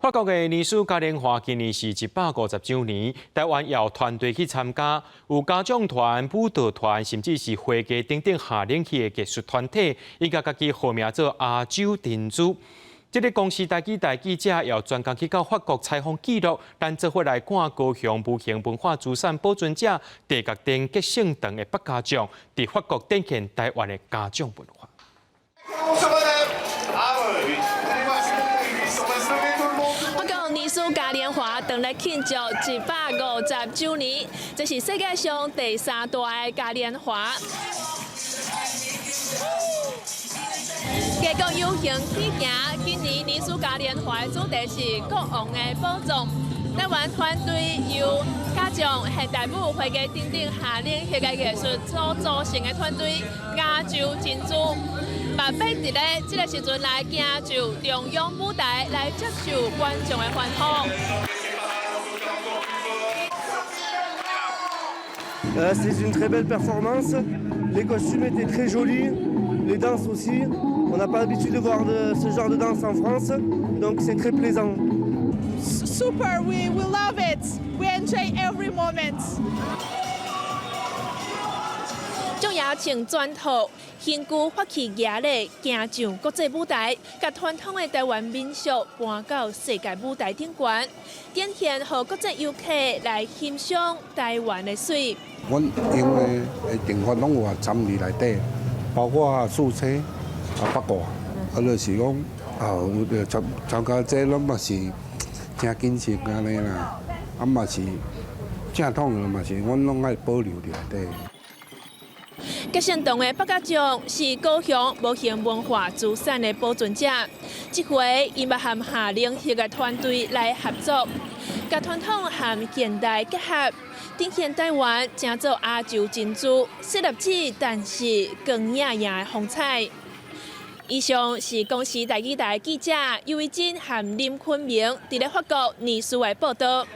法國的尼斯嘉年華今年是150週年，台灣也有團隊去參加，有家長團、舞蹈團，甚至是花藝等等下領去的藝術團體，伊共家己號名做亞洲珍珠。這个公視台語台記者也專工去到法國採訪記錄，咱做伙來看高雄無形文化資產保存者地角燈結勝堂的百家將，佇法國展現台灣的家長文化。法國尼斯嘉年華當來慶祝150週年，這是世界上第三大的嘉年華。家國遊行起行，今年尼斯嘉年華的主題是國王的寶藏。台灣團隊由家將現代舞、花藝等等下領戲劇藝術所組成的團隊亞洲珍珠，嘛欲佇咧這个時陣來行上中央舞台來接受觀眾的歡呼。 C'est une très belle performance. Les costumes étaient très jolis, les danses aussi. On n'a pas l'habitude de voir ce genre de danse en France, donc c'est très plaisant. Super, we love it. We enjoy every moment. 眾爺穿全套，身軀發起壓力，行上國際舞台，共傳統的台灣民俗搬到世界舞台頂懸，展現予國際遊客來欣賞台灣的媠。阮用的定法攏有啊參與內底，包括素車啊、八卦，啊，就是講啊，有參參加這攏嘛是誠謹慎按呢啦，啊嘛是正統的嘛是，阮攏愛保留佇內底。結勝堂的百家將是高雄無形文化資產的保存者，這回𪜶欲和夏令戲的團隊來合作，共傳統和現代結合，展現台灣成做亞洲珍珠，細粒子但是光燁燁的風采。以上是公視台語台記者尤維真和林坤明佇咧法國尼斯的報道。